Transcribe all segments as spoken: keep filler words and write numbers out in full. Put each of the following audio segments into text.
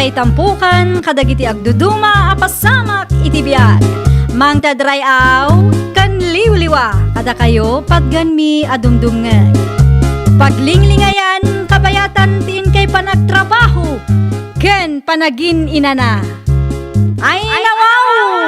Itampukan kadagiti agduduma a pasamak iti biag. Mangted ray-aw ken liwliwa kadakayo patgenmi a dumdumngeg. Paglinglingayan kabayatan ti inkay panagtrabaho ken panagin-inana. Ay, nawaw!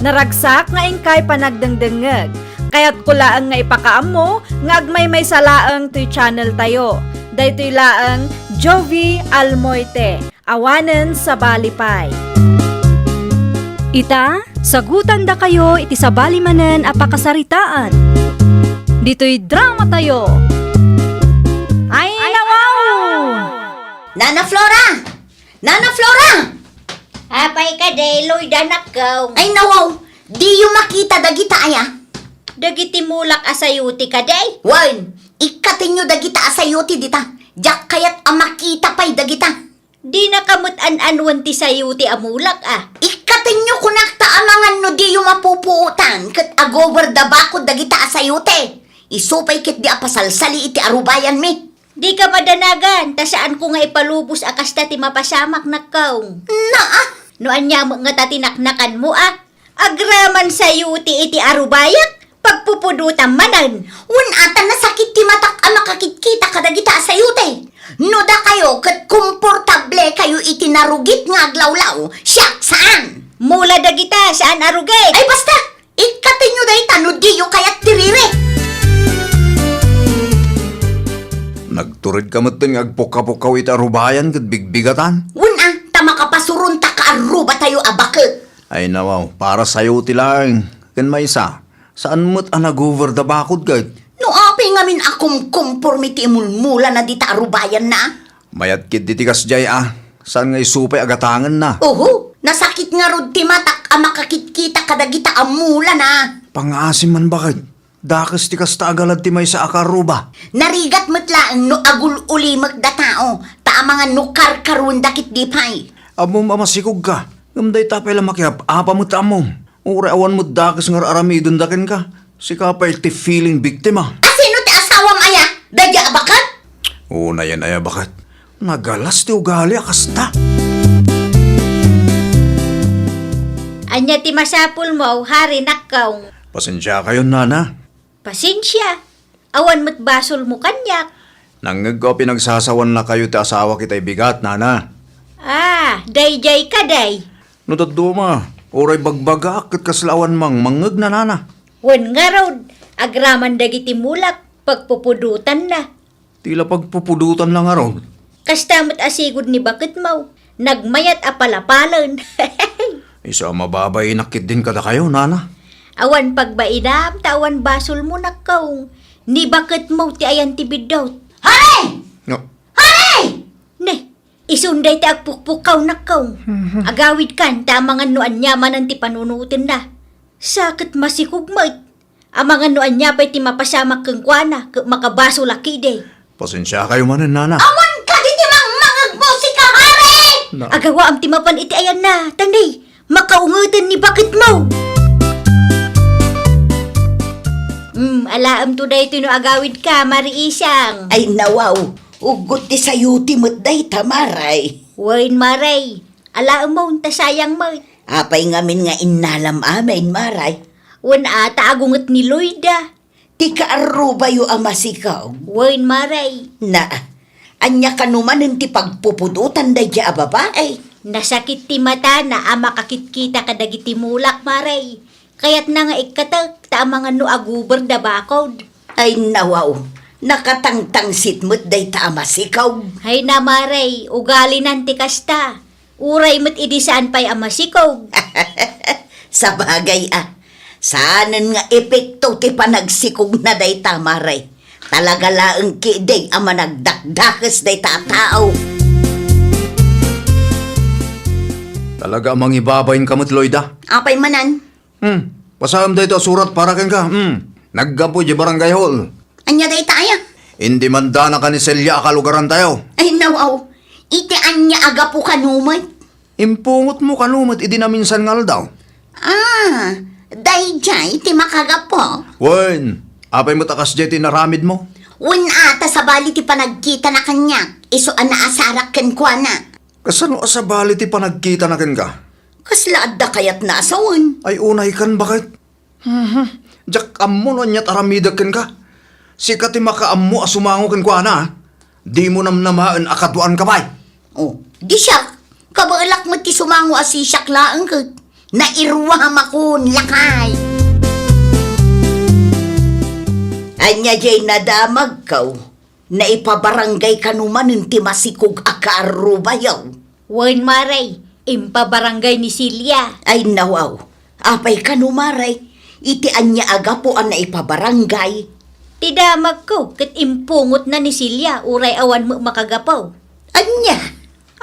Naragsak nga inkay panagdengdengngeg. Kayatko laeng nga ipakaammo nga agmaymaysa laeng toy channel tayo. Daytoy laeng Jovie Almoite, awanen sabali pay. Ita, sagutandakayo iti sabali manen a pakasaritaan. Ditoy drama tayo. Ay, nawaw! Nana Flora! Nana Flora! Apay kadi, Loida, nakkaw? Ay, nawaw! Diyo makita dagita aya? Dagiti mulak a sayote kadi? Wen, ikkatenyo dagita a sayote dita. Diak kayat a makita pay dagita. Dinaka met an-anuen ti sayote a mulak, a? Ikkatenyo kunak ta amangan no diyo mapupuotan ket agober da bakod dagita a sayote. Isu pay ketdi a pasalsali iti arubayanmi. Dika madanagan, ta saanko nga ipalubos a kasta ti mapasamak, nakkaw. Naa! No ania met ngata ti naknakanmo, a? Agraman sayote iti arubayak, pagpupudotam manen. Wen a, ta nasakit ti matak a makakitkita kadagita a sayote. No dakayo ket komportable kayo iti narugit nga aglawlaw, siak saan. Mula dagita, saan a rugit. Ay, basta! Ikkatenyo dayta no diyo kayat ti riri. Nagturedka metten nga agpukkaw-pukkaw iti arubayan ket bigbigatan? Wen a, ta makapasuronta ka arrubatayo a baket. Ay, nawaw, para sayote laeng. Ken maysa, saan met a nagover da bakod ket. No apay ngamin a kumkomporme ti imulmulana dita arubayanna? Mayat ketdi ti kasdiay a, saan nga isu pay a gatangenna. Oho, nasakit ngarud ti matak a makakitkita kadagita a mulana. Pangngaasim man baket. Dakes ti kasta a galad ti maysa a karruba. Narigat met laeng no agul-ulimek da tao, ta amangan no karkaruenda ketdi pay. Ammom a masikogka, ngem dayta pay la makiap-apa met ammom. Uray awan met dakes nga ar-aramidenda kenka, sika pay ti feeling biktima. A sino ti asawam aya? Daydiay a baket? Unayen aya baket. Nagalas ti ugali a kasta. Ania ti masapulmo, Hari, nakkaw? Pasensiakayon, nana. Pasensia? Awan met basolmo kaniak. Nangngegko a pinagsasawannakayo ti asawak itay bigat, nana. Ah, daydiay kadi. No dadduma, uray bagbagaak ket kasla awan mangmangngegna, nana. Wen ngarud, agraman dagiti mulak, pagpupudotanna. Ti la pagpupudotanna ngarud. Kasta met a sigud ni baketmo, nagmayat a palapalen. Isu a mababainak ketdin kadakayo, nana. Awan pagbainam ta awan basolmo, nakkaw. Ni baketmo ti ayan ti biddut. Hari! No. Hari! Ne, isun dayta agpukpukkaw, nakkaw. Agawidkan ta amangan no ania manen ti panunotenna. Sa ket masikog met. Amangan no ania pay ti mapasamak kenkuana ket makabasolak idi. Pasensiakayo manen, nana. Awan kadi ti mangmangegmo, sika, Hari! Na- Agawaam ti mapan iti ayanna, ta ne, makaungeten ni baketmo. Hmm, alaemto daytoy no agawidka, Mari Isang. Ay, nawaw, uggot ti sayote met dayta, Maray. Wen, Maray, alaemon ta sayang met. Apay ngamin nga innalam amin, Maray? Wen a, ta agunget ni Loida. Ti kaarrubayo a masikog? Wen, Maray. Na, ania kano manen ti pagpupudotan daydiay a babai? Nasakit ti matana a makakitkita kadagiti mulak, Maray. Kayatna nga ikkatek, ta amangan no aguber da bakod. Ay, nawaw, nakatangtangsit met dayta a masikog. Ay na, Maray, ugalinan ti kasta. Uray met idi saan pay a masikog. Sabagay a, saanen nga epekto ti panagsikogna dayta, Maray. Talaga laeng ketdi a managdakdakes dayta a tao. Talaga a mangibabainka met, Loida. Apay manen? Hmm, basaem daytoy a surat para kenka. Hmm, naggapu idiay barangay hall. Ania dayta aya? Indimandanaka ni Celia a kalugarantayo. Ay, nawaw. Iti ania a gapu kano met? Impungotmo kano met idi naminsan nga aldaw. Ah, daydiay ti makagapu? Wen, apay met a kasdiay ti inaramidmo? Wen a, ta sabali ti panagkitana kaniak, isu a naasarak kenkuana. Kasano a sabali ti panagkitana kenka? Kasla adda kayatna a sawen. Ay, unaykan, baket. Mhm. Diak ammo no aniat aramidek kenka. Sika ti makaammo a sumango kenkuana, a. Dimo namnamaen a kaduaanka pay. Oh, di siak, kabaelak met ti sumango a sisiak laeng ket nairuamakon, lakay. Ania diay nadamagko? Naipabarangay kano manen ti masikog a kaarrubayo? Wen, Mare, impabarangay ni Celia. Ay, nawaw. Apay kano, Mare? Iti ania a gapu a naipabarangay? Ti damagko ket impungotna ni Celia uray awan met makagapu. Ania?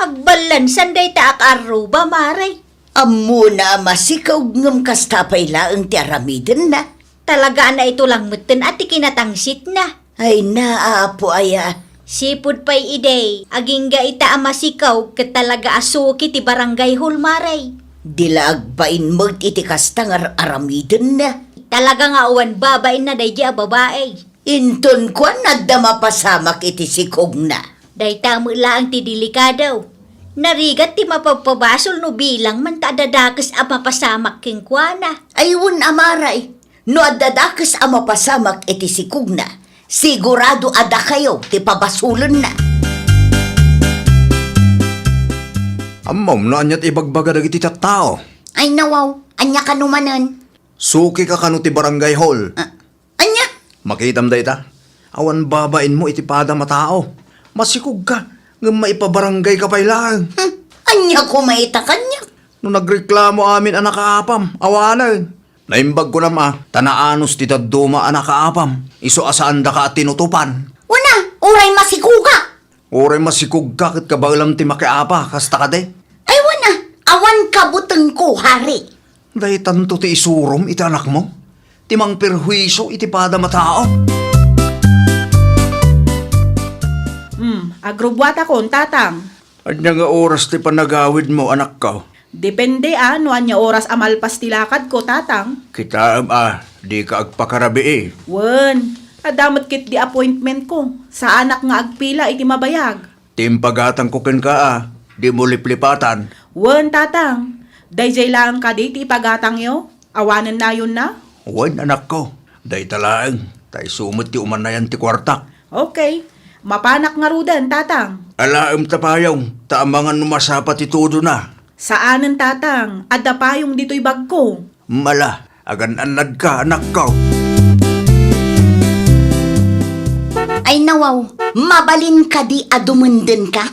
Agballansan dayta a kaarruba, Mare. Ammona a masikog ngem kasta pay laeng ti aramidenna. Talaga a naitulang metten a ti kinatangsitna. Ay, naa, Apo aya. Sipud pay idi, agingga ita a masikog ket talaga a suki ti barangay hall, Mare. Di la agbain met iti kasta nga ar-aramidenna. Talaga nga awan babainna daydi a babai. Inton kuan, adda mapasamak iti sikogna. Dayta met laeng ti delikado. Narigat ti mapagpabasol no bilang man ta adda dakes a mapasamak kenkuana. Ay, wen a, Mare. No adda dakes a mapasamak iti sikogna, sigurado a dakayo ti pabasolenna. Ammom no ania ti ibagbaga dagiti tattao? Ay, nawaw, ania kano manen? Sukika kano ti barangay hall. Ah, ania? Makitam dayta? Awan babainmo iti padam a tao. Masikogka, ngem maipabaranggayka pay laeng. Hmm, ania koma ita kaniak? No nagreklamo amin a nakaapam, awanen. Naimbag kunam a, ta naanus ti dadduma a nakaapam, isu a saandaka a tinutopan. Wen a, uray masikogak. Uray masikogka ket kabaelam ti makiapa, kasta kadi? Ay, wen a, awan kabutengko, Hari. Daytanto ti isurom iti anakmo, ti mangperhuisio iti padam a tao. Hmm, agrubbuatakon, Tatang. Ania nga oras ti panagawidmo, anakko? Depende a no ania oras a malpas ti lakadko, Tatang. Kitaem a, dika agpakarabii. Wen, adda met ketdi appointmentko. Saanak nga agpila iti mabayag. Ti impagatangko kenka a, dimo liplipatan. Wen, Tatang. Daydiay laeng kadi ti ipagatangyo? Awanennayonna? Wen, anakko. Dayta laeng, ta isu met ti umanayan ti kuartak. Okay. Mapanak ngaruden, Tatang. Alaem ta payong, ta amangan no masapa ti tudona. Saanen, Tatang. Adda payong ditoy bagko. Mala, agan-annadka, anakko. Ay, nawaw, mabalin kadi a dumendenka?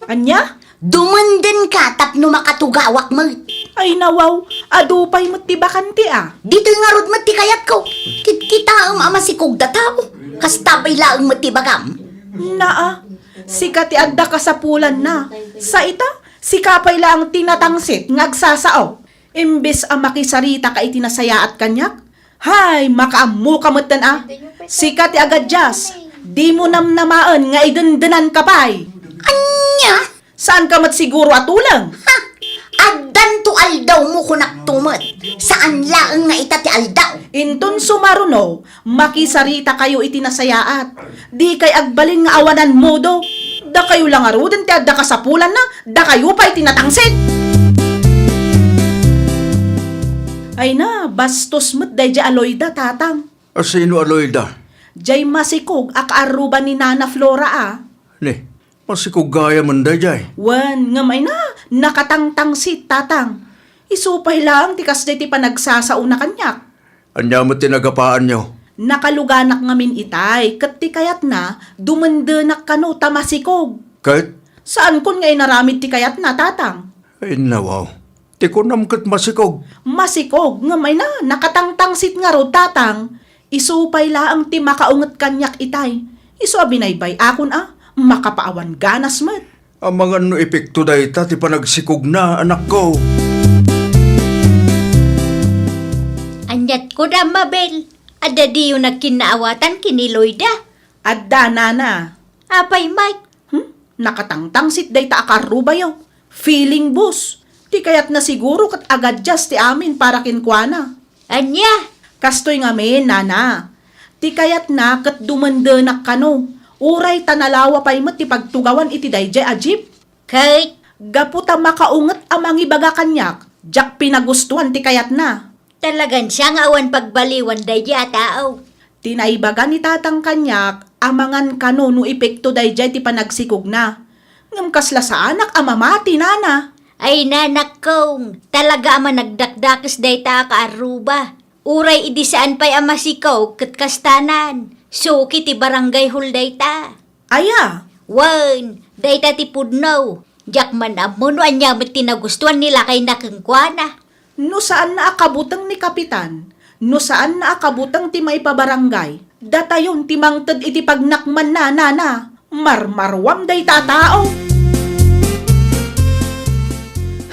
Ania? Dumendenka tapno makatugawak met. Ay, nawaw, adu pay met ti bakante a. Ditoy ngarud met ti kayatko. Kitkitaem a masikog a tao. Kasta pay laeng met ti bagam. Naa, sika ti adda kasapulanna. Sa ita, sika pay laeng ti natangsit nga agsasao. Imbes a makisarita ka iti nasayaat kaniak, hay, makaammo ka metten a. Sika ti agaddias, dimo namnamaen nga idendenan ka pay. Ania? Saan ka met siguro a tuleng? Ha? Addanto aldawmo, kunak to met. Saan laeng nga ita ti aldaw. Inton sumaruno, makisarita kayo iti nasayaat. Dikay agbalin nga awanan modo. Dakayo la ngaruden ti adda kasapulanna, dakayo pay ti natangsit. Ay na, bastos met daydiay a Loida, Tatang. A sino a Loida? Diay masikog a kaarruba ni Nana Flora a. Ni, masikog gayam daydiay. Wen, ngem ay na, nakatangtangsit, Tatang. Isu pay laeng ti kasdiay ti panagsasaona kaniak. Ania met ti nagapaanyo? Nakaluganak ngamin itay, ket ti kayatna, dumendenak kano ta masikog. Ket? Saankon nga inaramid ti kayatna, Tatang. Ay, nawaw. Ti kunam ket masikog. Masikog, ngem ay na, nakatangtangsit ngarud, Tatang. Isu pay laeng ti makaunget kaniak itay. Isu a binaybay-akon a, makapaawan ganas met. Amangan no epekto dayta ti panagsikogna, anakko. Aniat ko da, Mabel? Adda diyo nagkinnaawatan ken ni Loida? Adda, Nana. Apay met? Hmm? Nakatangtangsit dayta a kaarrubayo. Feeling boost. Ti kayatna siguro ket agaddias ti amin para kenkuana. Ania? Kastoy ngamin, Nana. Ti kayatna ket dumendenak kano. Uray ta nalawa pay met ti pagtugawan iti daydiay a jeep. Ket gapu ta makaunget a mangibaga kaniak, diak pinagustuan ti kayatna. Talagan siya nga awan pagbaliwan daydiay a tao. Ti naibaga ni Tatang kaniak, amangan kano no epekto daydiay ti panagsikogna. Ngem kasla saanak a mamati, nana. Ay, nanakkong, talaga a managdakdakes dayta a kaarruba. Uray idi saan pay a masikog ket kastanan, suki ti barangay hall dayta. Aya? Wen, dayta ti pudno. Diak man ammo no ania met ti nagustuan ni lakayna kenkuana. No saanna a kabuteng ni Kapitan, no saanna a kabuteng ti maipabarangay, datayon ti mangted iti pagnakmanna, nana. Marmaruam dayta a tao.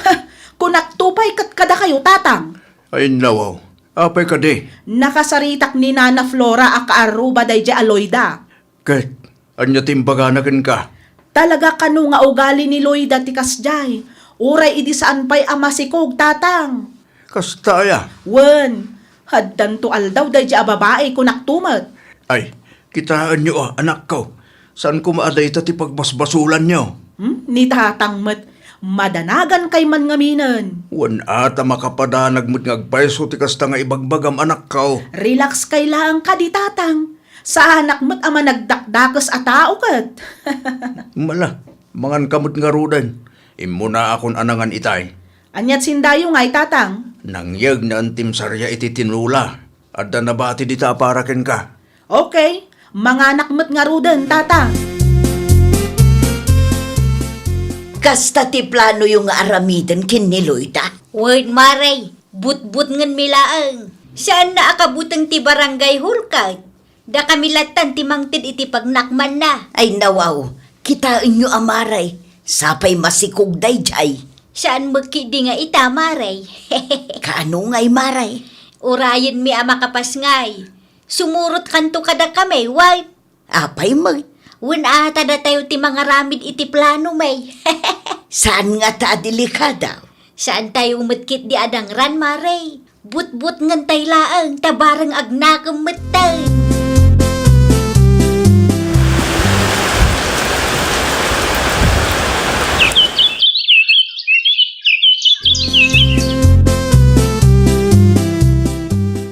Heh, kunakto pay ket kadakayo, Tatang. Ay, nawaw. Apay kadi? Nakasaritak ni Nana Flora a kaarruba daydiay a Loida. Ket ania ti imbagana kenka? Talaga kano nga ugali ni Loida ti kasdiay. Uray idi saan pay a masikog, Tatang. Kasta aya? Wen, addanto aldaw daydiay a babai, kunakto met. Ay, kitaenyo a, anakko. Saan koma a dayta ti pagbasbasulanyo? Hmm? Ni Tatang met, madanagankay man ngaminen. Wen a ta makapadanag met nga agpayso ti kasta nga ibagbagam, anakko. Relaxkay laeng kadi, Tatang. Saanak met a managdakdakes a tao ket. Mala, manganka met ngaruden. Immunaakon a nangan itay. Aniat sindayo ngay, Tatang? Nangyeg ni Antim Saria iti tinola. Adda nabati dita a para kenka. Okay, manganak met ngaruden, Tatang. Kasta ti planoyo nga aramiden ken ni Loida? Wen, Mare, butbutngenmi laeng. Saanna a kabuteng ti barangay hall ket. Dakami lattan ti mangted iti pagnakmanna. Ay, nawaw, kitaenyo a, Mare, sapay masikog daydiay. Saan met ketdi nga ita, Mare. Kaano ngay, Mare? Urayenmi a makapasngay. Sumurotkanto kadakami, wen. Apay met? Wen a ta datayo ti mangaramid iti planomi. Saan ngata a delikado? Saantayo met ketdi a dangran, Mare. Butbutngentay laeng ta bareng agnakem metten.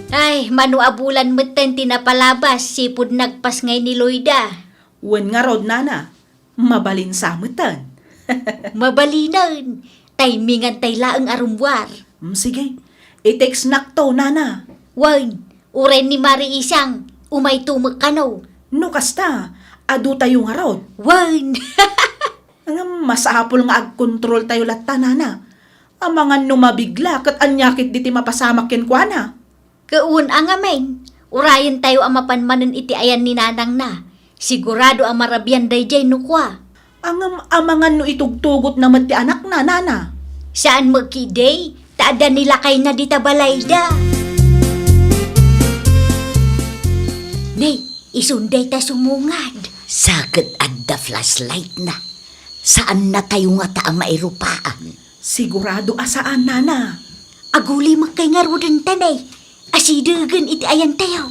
Ay, mano a bulan metten ti napalabas, sipud nagpasngay ni Loida. Wen ngarud, nana, mabalinsa metten. Mabalinen. Timingantay laeng a rummuar. Mm, sige. I-textnakto, nana. Wen, uray ni Mare Isang, umayto met kano. No kasta, adutayo ngarud. Wen. Ngem masapul nga agkontroltayo latta, nana. Amangan no mabigla ket ania ketdi ti mapasamak kenkuana. Ket wen a ngamin, urayentayo a mapan manen iti ayan ni nanangna. Sigurado a marabian daydiay no kua. Ngem amangan no itugtugotna met ti anakna, nana. Saan met ketdi, ta adda ni lakayna dita balayda. Ne, isun dayta sumungad. Sa ket adda flashlightna. Saannatayo ngata a mairupaan. Sigurado a saan, nana. Agulimekkay ngaruden ta ne, asidegen iti ayantayo.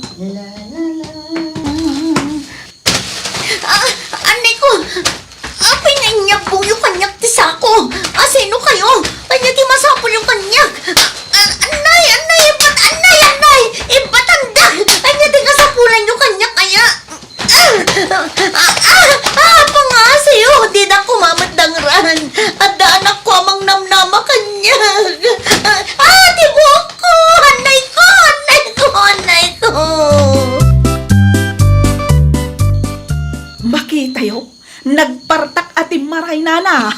Ah, annay ko! Apay nga inyabbongyo kaniak ti sako? Asino kayo? Ania ti masapulyo kaniak? Ah, annay, annay, ibbat-, annay, annay! Ibbatandak! Ania ti kasapulanyo kaniak, aya? Ah! Ah! Ah! Ah! Pangasiyo! Dida kumamet dangran! Adda anakko a mangnamnama kaniak! Ah! Ti buokko! Annay ko! Annay ko! Annay ko! Makitayo, nagpartak a timmaray, nana.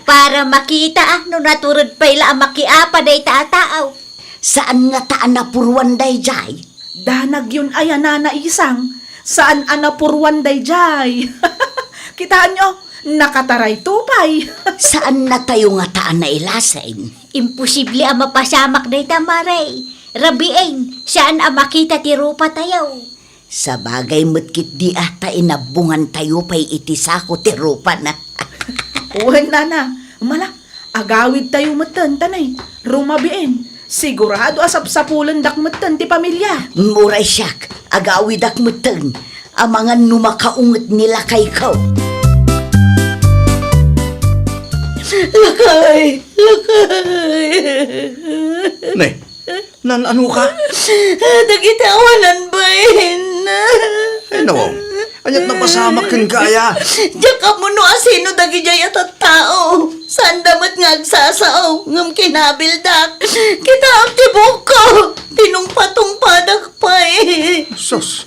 Para makita a no natured pay la a makiapa dayta a tao. Saan ngata a napuruan daydiay? Danagyon aya, nana Isang, saan a napuruan daydiay. Kitaenyo, nakatarayto pay. Saannatayo ngata a nailasin? Imposible a mapasamak dayta, Mare. Rabiin, saan a makita ti rupatayo. Sabagay met ketdi a ta inabbongantayo pay iti sako ti rupana. Wen, nana, mala, agawidtayo metten, ta ne, rumabiin. Sigurado a sapsapulendak metten ti pamilia. Uray siak, Agawidak metten, amangan no makaunget ni lakayko. Lakay! Lakay! Ne, naan-ano ka? Dagiti awanan bain. Ay, nawaw. Ania't napasamak kenka aya? Diak ammo no asino dagidiay a tattao. Saanda met nga agsasao, ngem kinabildak. Kitaem ti buokko. Tinungpatungpadak pay. Sus,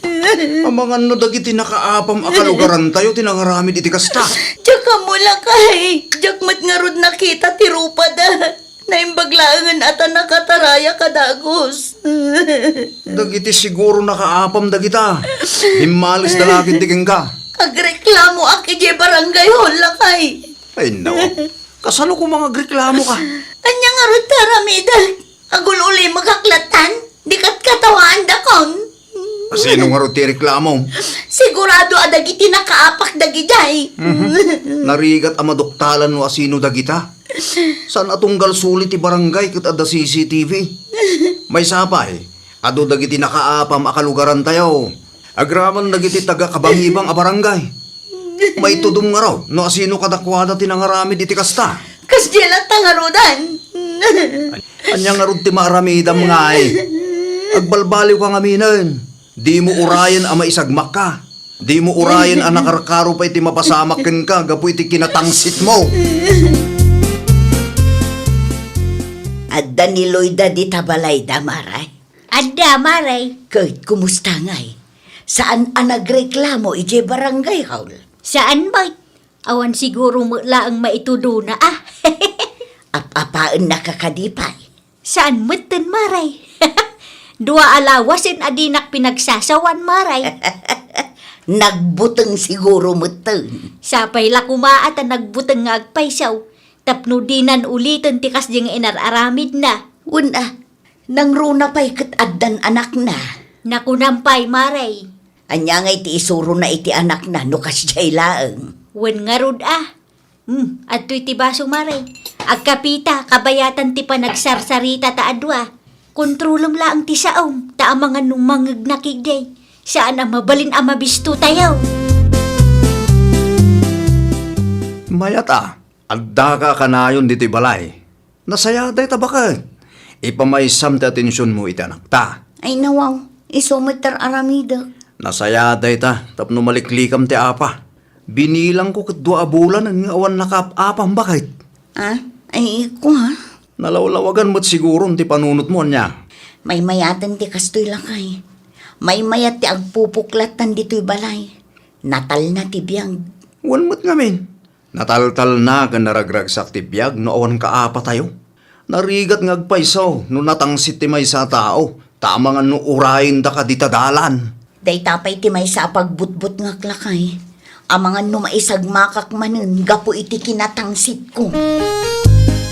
amangan no dagiti nakaapam a kalugarantayo ti nangaramid iti kasta. Diak ammo lakay, diak met ngarud nakita ti rupada. Naimbag laengen a ta nakataraya ka dagus. Dagiti siguro nakaapam dagita. Immalisda la ketdi kenka. Agreklamoak idiay barangay hall, lakay. Ay, nawaw. Kasano koma nga agreklamo ka? Ania ngarud ti aramidek? Agul-ulimegak latan? Di katkatawaandakon? Asino ngarud ti reklamo? Sigurado a dagiti nakaapak dagidiay. Mhm. Narigat a maduktalan no asino dagita. Saan a tunggal suli ti barangay ket adda C C T V. Maysa pay, adu dagiti nakaapam a kalugarantayo. Agraman dagiti taga-Kabangibang a barangay. Maitudom ngarud no asino kadakuada ti nangaramid iti kasta. Kasdiay latta ngaruden. Ania ngarud ti maaramidam ngay? Agbalbaliwka ngaminen. Dimo urayen a maisagmakka. Dimo urayen a nakarkaro pay ti mapasamak kenka gapu iti kinatangsitmo. Adda ni Loida dita balayda, Maray? Adda, Maray. Ket kumusta ngay? Saan a nagreklamo idiay barangay hall? Saan met. Awan siguro met laeng maitudona, a. Ap-apaennaka kadi pay? Saan metten, Maray. Dua a lawasen a dinak pinagsasawan, Maray. Nagbuteng siguro metten. Sapay la koma a ta nagbuteng nga agpayso, tapno dinan uliten ti kasdi nga inar-aramidna. Wen a, nangruna pay ket addan anakna. Nakunam pay, Maray. Ania ngay ti isurona iti anakna no kasdiay laeng? Wen ngarud a. Hmm, adtoy ti baso, Maray. Agkapita, kabayatan ti panagsarsarita ta adua. Kontrolem laeng ti saom, ta amangan no mangngegna ketdi. Saan a mabalin a mabisto tayo. Mayat a, addaka a kanayon ditoy balay. Nasayaat dayta baket. Ipamaysam ti atensionmo iti anakta. Ay, nawaw, isu met ti ar-aramidek. Nasayaat dayta tapno maliklikam ti apa. Binilangko ket dua a bulanen nga awan nakaap-apam baket. Ah, ay, iko, ha? Nalawlawagan met siguron ti panunotmo, ania? Maymayaten ti kastoy, lakay. Maymayat ti agpupuklattan ditoy balay. Natalna ti biag. Wen met ngamin. Nataltalna ken naragragsak ti biag no awan kaapatayo. Narigat nga agpayso no natangsit ti maysa a tao, ta amangan no urayendaka dita dalan. Dayta pay ti maysa a pagbutbutngak, lakay. Amangan no maisagmakak manen gapu iti kinatangsitko.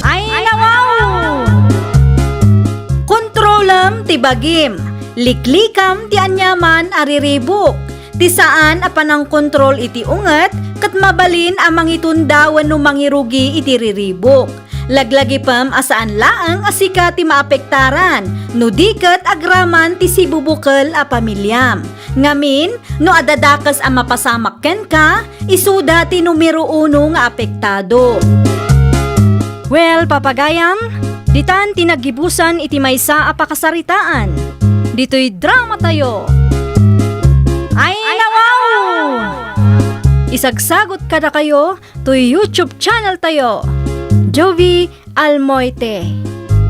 Ay, nawaw! Kontrolem ti bagim. Liklikam ti aniaman a riribuk. Ti saan a panangkontrol iti unget ket mabalin a mangitunda wenno mangirugi iti riribuk. Laglagipem a saan laeng a sika ti maapektaran, no di ket agraman ti sibubukel a pamiliam. Ngamin, no adda dakes a mapasamak kenka, isuda ti numero uno nga apektado. Well, papagayam, ditan ti naggibusan iti maysa a pakasaritaan. Ditoy dramatayo. Ay, nawaw! Isagsagot kadakayo toy YouTube channel tayo, Jovie Almoite.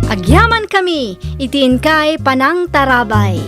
Agyamankami iti inkay panangtarabay.